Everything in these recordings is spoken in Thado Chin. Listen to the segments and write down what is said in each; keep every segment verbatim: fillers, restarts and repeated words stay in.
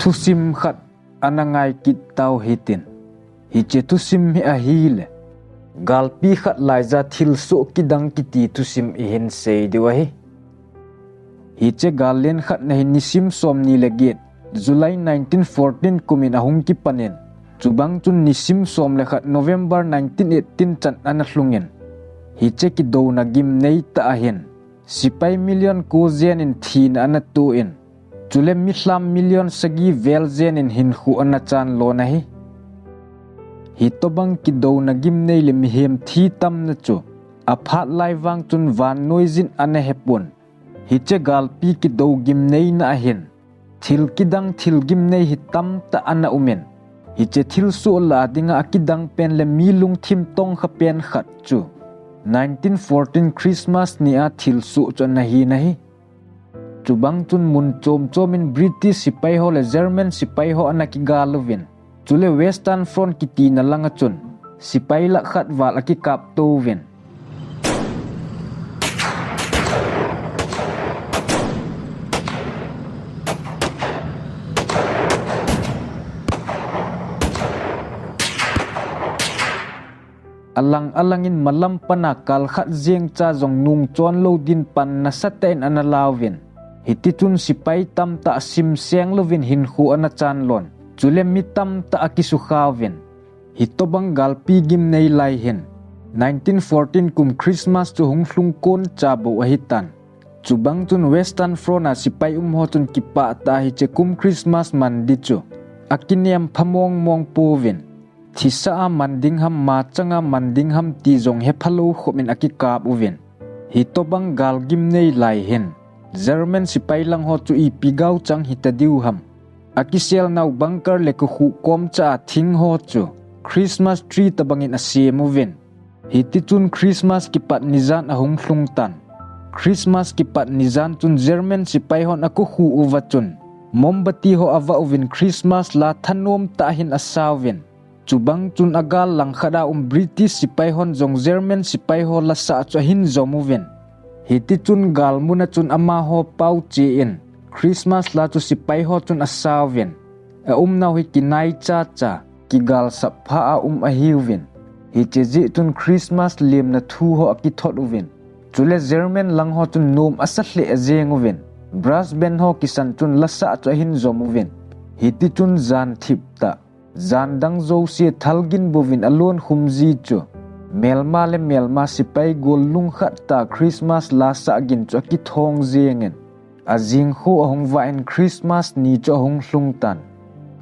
Thusim khat ana ngai kit tau hitin. Hiche thusim hi ahile, galpi khat laija thilsoh kidang kiti thusim ihin sei diu ahi. Hiche gal len khat na hi nisim som ni le get, July nineteen fourteen kumin ahung kipanin, chubang chun nisim som le khat, November nineteen eighteen chan ana lhungin, hiche kidouna gimnei tah ahin, sipai million ko jen in thina ana toh in, chule mi lham million sagi vel jen in hinkho ana chan lon ahi. Hitobang kidouna gimnei le mihem thi tamna chu aphat lai vang chun vannoi jin ana hepon. Hiche galpi kidou gimneina ahin, thil kidang thil gimnei hi tamtah ana umin, hiche thilsoh lah a dinga akidang pen le mi lungthim tongkha pen khat chu nineteen fourteen Christmas nia thilsoh chu ana hin ahi. Chubang chun mun chom chomin British sipai ho le German sipai ho ana kigal uvin, chule Western Front kitina langa chun sipai lakh khat val akikap to uvin. Alang alangin malam pana kal khat jeng cha jong nung chon lou din pan nasatah in ana lauvin. Hiti chun sipai tamtah sim seng louvin hinkho ana chan lon. Chule mi tamtah akisukha uvin. Hitobang galpi gimnei lai hin, nineteen fourteen kum Christmas chu hung lhung kon cha bou ahitan. Chubang chun Western Front a sipai um ho chun kipah tah a hiche kum Christmas man di chu akinem pha mong mong pouvin. Thisa a man ding ham, machang a man ding ham ti jong hepha lou khop in akikap uvin. Hitobang gal gimnei lai hin, German sipai lang ho chu ipi gao chang hita diu ham. Akisel nau bunker le kokhuh kom cha a thing ho chu Christmas tree tobang in asem uvin. Hiti chun Christmas kipat nijan ahung lhung tan. Christmas kipat nijan chun German sipai hon akokhuh uva chun mombati ho avah uvin Christmas la thanom tah hin asa uvin. Chubang chun agal langkhat a um British sipai hon jong German sipai ho lasah chu ahin jom uvin. Hiti chun gal muna chun amaho pao che in Christmas la chu sipai ho chun asa uvin. A umnau hi kinai cha cha, kigal sap pha a um ahiuvin. Hiche jeh chun Christmas lemna thu ho akithot uvin. Chule German lang ho chun nom asa lheh jeng uvin. Brass band ho kisan chun lasah chu ahin jom uvin. Hiti chun jan thip tah, jan dang jouse thal gin bouvin alon khum ji chu melma le melma sipai gol lungkhat tah Christmas lasah gin chu akithong jeng in. Ajing kho ahung vah in Christmas ni chu ahung lhung tan.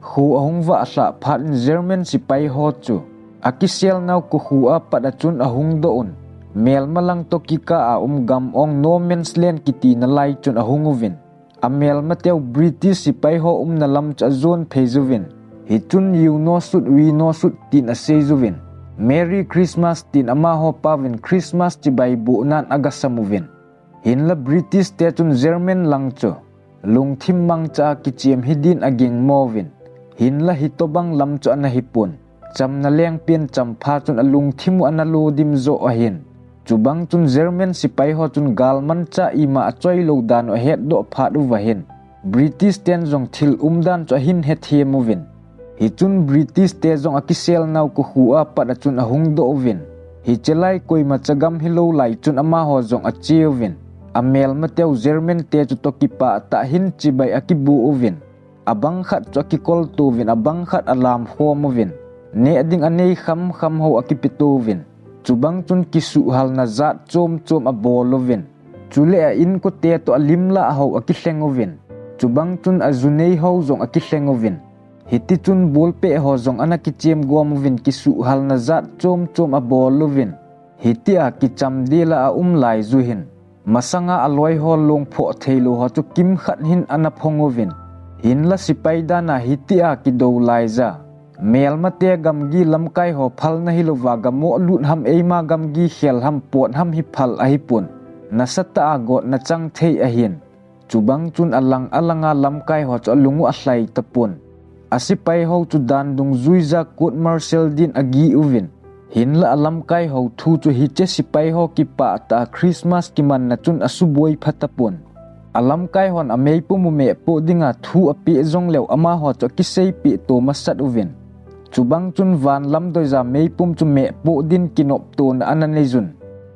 Kho ahung vah lhah phat in German sipai ho chu akisel nau kokhuh a pat a chun ahung doh un. Melma lang toh kikah a um gam ong No Man's Land kitina lai chun ahung uvin. Amelma teu British sipai ho umna lam chu ajon phei juvin. Hichun you know shoot, we know shoot tin asei juvin. Merry Christmas tin amaho paovin Christmas chibai boh nan agasam uvin. Hinla British te chun German lang chu lungthim mangcha a kichem hi din aging mo uvin. Hinla hitobang lam chu ana hipon. Chamna lengpen champha chun alungthim u ana lodim jo ahin. Chubang chun German sipai ho chun galmancha ima achoi lou dan u ahetdoh phat uva hin, British ten jong thil umdan chu ahin hethem uvin. Hichun British te jong akisel nau kokhuh a pat a chun ahung doh uvin. Hiche lai koima chagam hilou lai chun amaho jong ache uvin. Amelma teu German te chu toh kipah tah hin chibai akibu uvin. Abang khat chu akikolto uvin, abang khat alam khom uvin. Neh ding anei kham kham ho akipeto uvin. Chubang chun kisuhhalna jat chom chom abol uvin. Chule a inkote toh alim lah ho akilheng uvin. Chubang chun aju nei ho jong akilheng uvin. Hiti chun bolpeh ho jong ana kichem gom uvin kisuhhalna jat chom chom abol uvin. Hitia kicham dela aum lai ju hin, masanga aloi ho lungphoh theilou ho chu kimkhat hin ana phong uvin. Hinla sipai dan a hitia kidou laija, melmate gamgi lamkai ho phalna hilouva gamoh lut ham eima gamgi khel ham pot ham hi phal ahipon. Nasatah a gotna chang thei ahin. Chubang chun alang alanga lamkai ho chu alung u alhai tapon. Asipai ho chu dan dungjuija court martial din agih uvin. Hinla alamkai ho thu chu hiche sipai ho kipah tah a Christmas kimanna chun asuboi pha tapon. Alamkai hon ameipum u mehpoh dinga thu apeh jongleu amaho chu akiseipeh to masat uvin. Chubang chun van lamdoija meipum chu mehpoh din kinoptona ana neijun.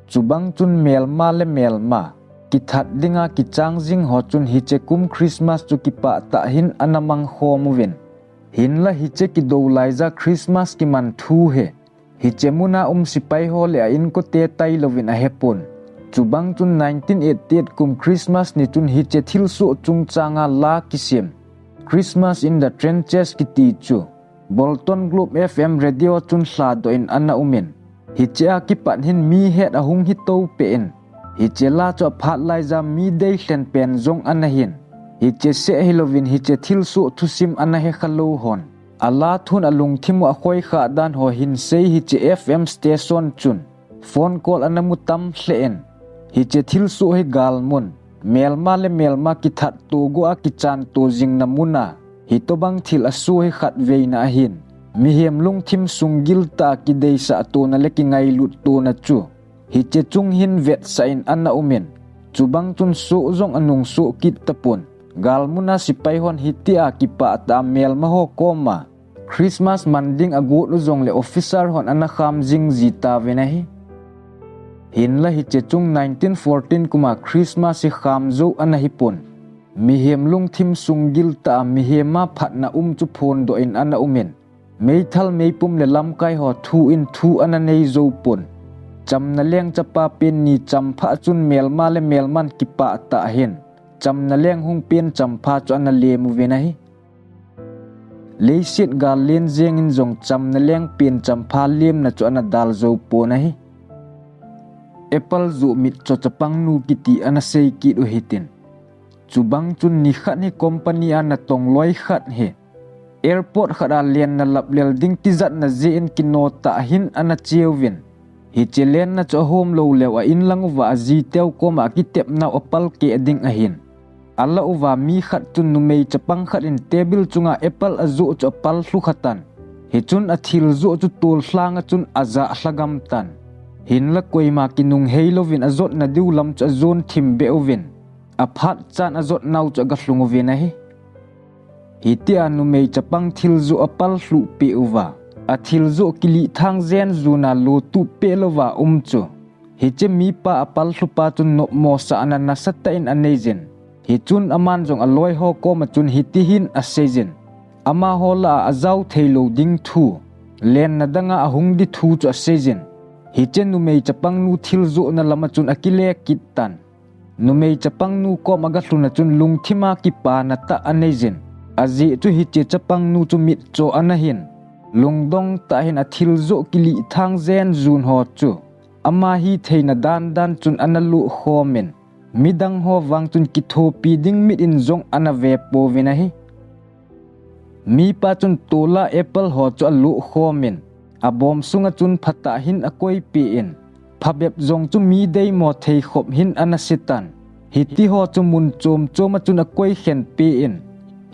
Chubang chun melma le melma kithat dinga kichang jing ho chun hiche kum Christmas chu kipah tah hin ana mangkhom uvin. Hinla hiche kidou laija Christmas kiman thu hi hiche muna um sepai ho le a inkote tailouvin ahepon. Chubang chun nineteen eighty-eight kum Christmas ni chun hiche thilsoh chungchanga la kisem Christmas in the Trenches kiti chu Bolton Globe F M radio chun lhadoh in ana umin. Hiche a kipat hin mi het ahung hi topeh in. Hiche la chu aphat laija mi deilhen pen jong ana hin. Hiche seh hilouvin hiche thilsoh thusim ana hekha lou hon, ala thun alungthim u akhoikhah dan ho hinsei hiche F M station chun phone call ana mu tam lheh in. Hiche thilsoh hi galmun, melma le melma kithat to go a kichan to jingna muna hitobang thil asoh hi khatveina ahin. Mihem lungthim sunggil tah a kideisah tona le kingailut tona chu hiche chung hin vetsah in ana umin. Chubang chun soh jong anung soh kit tapon. Galmuna sepai hon hitia kipah tah a melma ho koma Christmas man ding agot u jongle officer hon ana kham jing ji tauvin ahi. Hinla hiche chung nineteen fourteen kuma Christmas hi kham jou ana hipon. Mihem lungthim sunggil tah a mihem a phatna um chu phondoh in ana umin. Meithal meipum le lamkai ho thu in thu ana nei jou pon. Chamna leng chapa pen ni champhah chun melma le melman kipah tah hin chamna leng hung pen champha chu ana lem uvin ahi. Leiset gal len jengin jong chamna leng pen champha lemna chu ana dal jou pon ahi. Apple joh mitcho chapangnu kiti ana sei kit u hitin. Chubang chun nikhat hi company a natong loi khat hi airport khat a lenna laplel ding tijatna jeh in kino tah hin ana cheuvin. Hiche lenna chu ahom lou leu a inlang uva ajiteu koma akitepnau apal keh ding ahin. Alah uva mi khat chun numei chapang khat in table chunga apple ajoh chu apal lhu khatan. Hichun athil joh chu tol lhanga chun ajah lhagam tan. Hinla koima kinung heilouvin ajotna diu lam chu ajon thim beh uvin. Aphat chan ajotnau chu agalhung uvin ahi. Hitia numei chapang thil joh apal lhuh peh uva, athil joh kilih thang jen juna lo tup peh louva um chu. Hiche mipa apal lhupa chun nopmo sahna nasatah in aneijin. Hichun aman jong aloi ho koma chun hitihin aseijin. Amaho lah a ajao theilou ding thu, lenna danga ahung di thu chu aseijin. Hiche numei chapangnu thil johna lama chun akile kit tan. Numei chapangnu kom agalhun a chun lungthima kipana tah aneijin. Ajeh chu hiche chapangnu chu mitcho anahin. Lungdong tah hin athil joh kilih thang jen jun ho chu ama hitheina dan dan chun ana luh khomin. Midang ho vang chun kithopi ding mit in jong ana ve pouvin ahi. Mipa chun tola apple ho chu aluh khomin, abom sunga chun phatah hin akoipeh in, phabep jong chu mi deimo thei khop hin ana setan. Hiti ho chu mun chom choma chun akoi khenpeh in,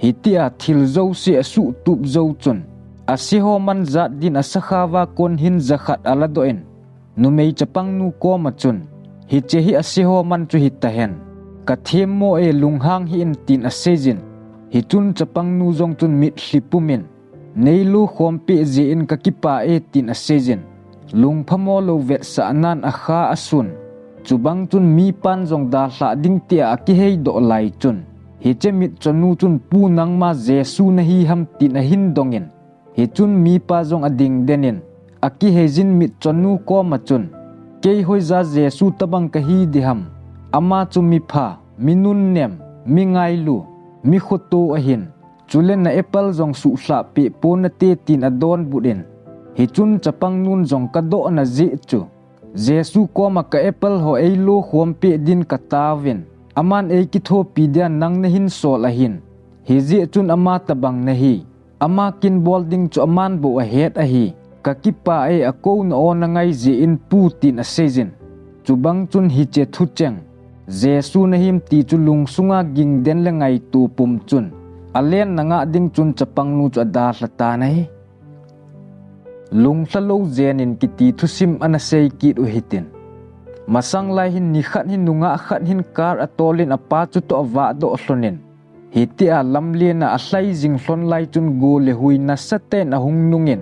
hitia thil jouse asuh tup jou chun, ase ho man jat din asakhava kon hin jakhat aladoh in, numei chapangnu koma chun, hiche hi ase ho man chu hitahen. Kathemmo e, lunghang hih in tin aseijin. Hichun chapangnu jong chun mitlhi pumin, neiluh khompeh jeh in kakipah e tin aseijin. Lungphamo lou vetsahnan akha asun. Chubang chun mipan jong dalhah ding tia akiheidoh lai chun, hiche mitchonu chun, Pu, nangma Jesu nahi ham tin ahin dongin. Hichun mipa jong adingden in, akiheijin mitchonu koma chun, Kei hoija Jesu tobang kahi diham? Ama chu mipha, mi nunnem, mi ngailu, mi khoto ahin. Chule na apple jong suhlhah peh ponate tin adonbut in. Hichun chapangnun jong, Kadohna jeh chu, Jesu koma ka apple ho eiluh khompeh din kataovin, aman eikithopi dia nang nahin sol ahin. Hijeh chun ama tobang nahi. Ama kin bol ding chu aman bou ahet ahi. Kakipah e, akouna o nangai jeh in Pu, tin aseijin. Chubang chun hiche thucheng, Jesu nahim ti chu lungsunga gingden le ngaito pum chun, alenna ngah ding chun chapangnu chu adalha tan ahi. Lunglha lou jenin kiti thusim ana sei kit u hitin. Masang lai hin nikhat hin nungah khat hin car atol in apa chutoh avahdoh lhon in, hitia lamlen a alhai jing lhon lai chun go le hui nasatah in ahung nung in,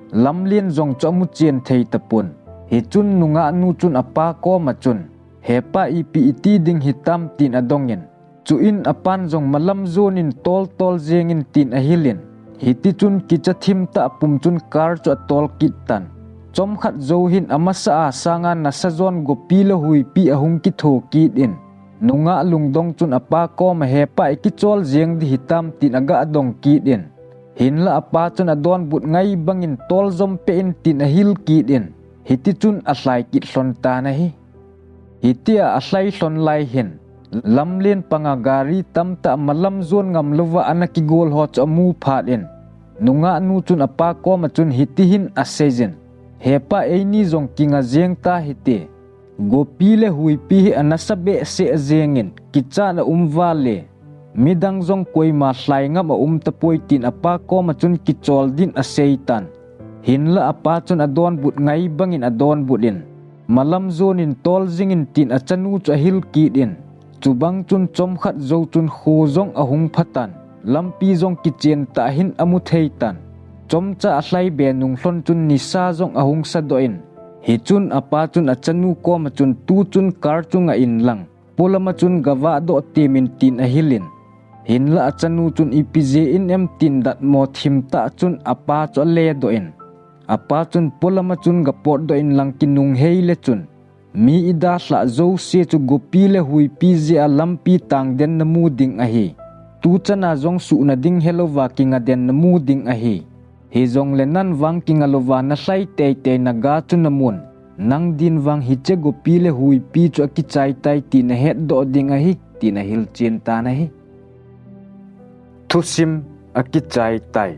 lamlen jong chu amu chen thei tapon. Hichun nungah nu chun apa koma chun, "Hepa, ipi iti ding hitam?" tin adong in, chuin apan jong, "Malam jon in toltol jeng in," tin ahil in, hiti chun kicha thim tah pum chun car chu atol kit tan. Chomkhat jou hin amasa a sanga nasa jon gopi le huipi ahung kitho kit in, nungah lungdong chun apa koma, "Hepa, ikichol jeng ding hitam?" tin aga dong kit in, hinlah apa chun adonbut ngai bangin, "Tol jom peh in," tin ahil kit in, hiti chun alhai kit lhon tan ahi. Hitia alhai lhon lai hin, lamlen panga gari tamtah malam jon ngam louva ana kigol ho chu amu phat in, nungah nu chun apa koma chun hiti hin asei jin, "Hepa, eini jong kinga jeng ta hite. Gopi le huipi hi anasa behseh jeng in, kichat a um val e, midang jong koima lhai ngam aum tapoi," tin apa koma chun kichol din asei tan. Hinlah apa chun adonbut ngai bangin adonbut in, "Malam jon in tol jing in," tin achanu chu ahil kit in, chubang chun chomkhat jou chun kho jong ahung pha tan, lampi jong kichen tah hin amu thei tan. Chomcha alhai be nung lhon chun nisa jong ahung sadoh in, hichun apa chun achanu koma chun, "Tu chun car chu nga in lang, polama chun gavahdoh temin," tin ahil in, hinlah achanu chun, "Ipi jeh in em?" tin datmo thim tah chun apa chu aledoh in, apa chun, "Polama chun gapotdoh in lang, kinung hei le chun, mi idalhah jouse chu gopi le huipi jeh a lampi tang den namu ding ahi. Tuchan a jong suhna ding helouva kinga den namu ding ahi. Hijongle nang vang kinga louva nalhai teitei naga chu namun, nang din vang hiche gopi le huipi chu akichai tai ti nahetdoh ding ahi," tin ahil chen tan ahi. Thusim, akichai tai.